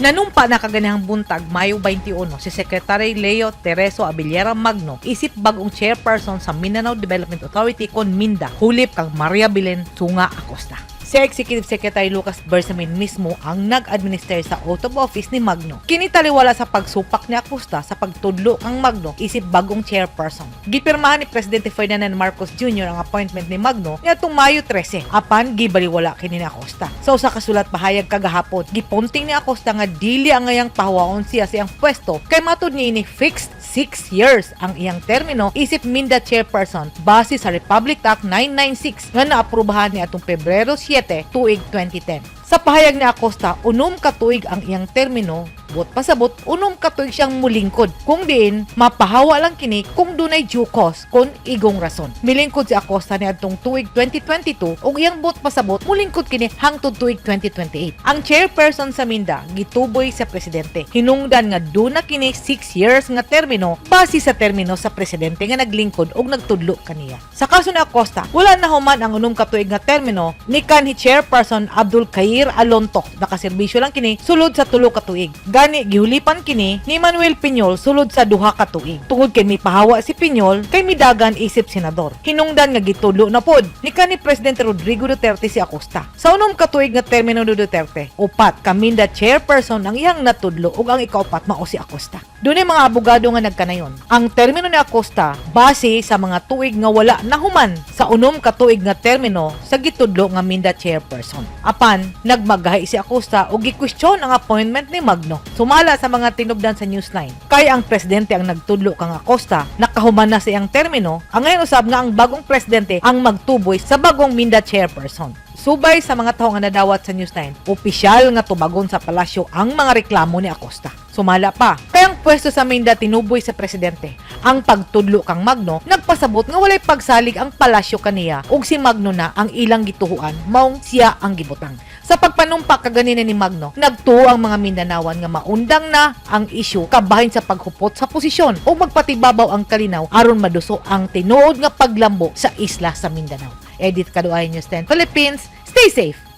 Nanumpa na kaganihang buntag, Mayo 21, si Secretary Leo Tereso Abellera Magno isip bagong chairperson sa Mindanao Development Authority kon MinDA, hulip kang Maria Belen Sunga Acosta. Si Executive Secretary Lucas Bersamin mismo ang nag-administer sa oath of office ni Magno. Kini taliwala sa pagsupak ni Acosta sa pagtudlo kang Magno isip bagong chairperson. Gipirmahan ni Presidente Ferdinand Marcos Jr. ang appointment ni Magno niadtong Mayo 13. Apan gibaliwala kini ni Acosta. Sa usa ka sulat pahayag kagahapon, gipunting ni Acosta nga dili angayang pahawaon siya sa iyang pwesto kay matud niini fixed 6 years ang iyang termino isip MinDA chairperson base sa Republic Act 996 nga naaprubahan niadtong Pebrero 7, tuig 2010. Sa pahayag ni Acosta, 6 ka tuig ang iyang termino, buot pasabot, 6 ka tuig siyang mulingkod. Kung diin, mapahawa lang kini kung dunay due cause kon igong rason. Milingkod si Acosta niadtong tuig 2022 ug iyang buot pasabot mulingkod kini hangtod tuig 2028. Ang chairperson sa MinDA gituboy sa presidente. Hinungdan nga duna kini 6 years nga termino base sa termino sa presidente nga naglingkod og nagtudlo kaniya. Sa kaso ni Acosta, wala na human ang 6 ka tuig nga termino ni kanhi chairperson Abdul Khair Alonto. Nakaserbisyo lang kini sulod sa 3 ka tuig. Gani gihulipan kini ni Manuel Piñol sulod sa 2 ka tuig. Tungod kay mipahawa si Piñol kay midagan isip senador. Hinungdan nga gitudlo na pod ni kanhi Presidente Rodrigo Duterte si Acosta. Sa 6 ka tuig nga termino ni Duterte, upat ka MinDA chairperson ang iyang natudlo ug ang ikaupat mao si Acosta. Dunay mga abogado nga nagkanayon. Ang termino ni Acosta base sa mga tuig nga wala nahuman sa 6 ka tuig nga termino sa gitudlo nga MinDA chairperson. Apan nagmagahi si Acosta ug gikwestiyon ang appointment ni Magno. Sumala sa mga tinubdan sa Newsline, kay ang presidente ang nagtudlo kang Acosta, nakahuman na sa iyang termino, angayan usab nga ang bagong presidente ang magtuboy sa bagong MinDA chairperson. Subay sa mga taho nga nadawat sa News 9, opisyal nga tubagon sa palasyo ang mga reklamo ni Acosta. Sumala pa, kay ang pwesto sa MinDA tinuboy sa presidente. Ang pagtudlo kang Magno, nagpasabot nga walay pagsalig ang palasyo kaniya ug si Magno na ang ilang gituhuan, maong siya ang gibutang. Sa pagpanumpa kaganina ni Magno, nagtuo ang mga Mindanawan nga maundang na ang isyu kabahin sa paghupot sa posisyon o magpatibabaw ang kalinaw aron maduso ang tinuod nga paglambo sa isla sa Mindanao. Edith Kaduay, News 10 Philippines. Stay safe.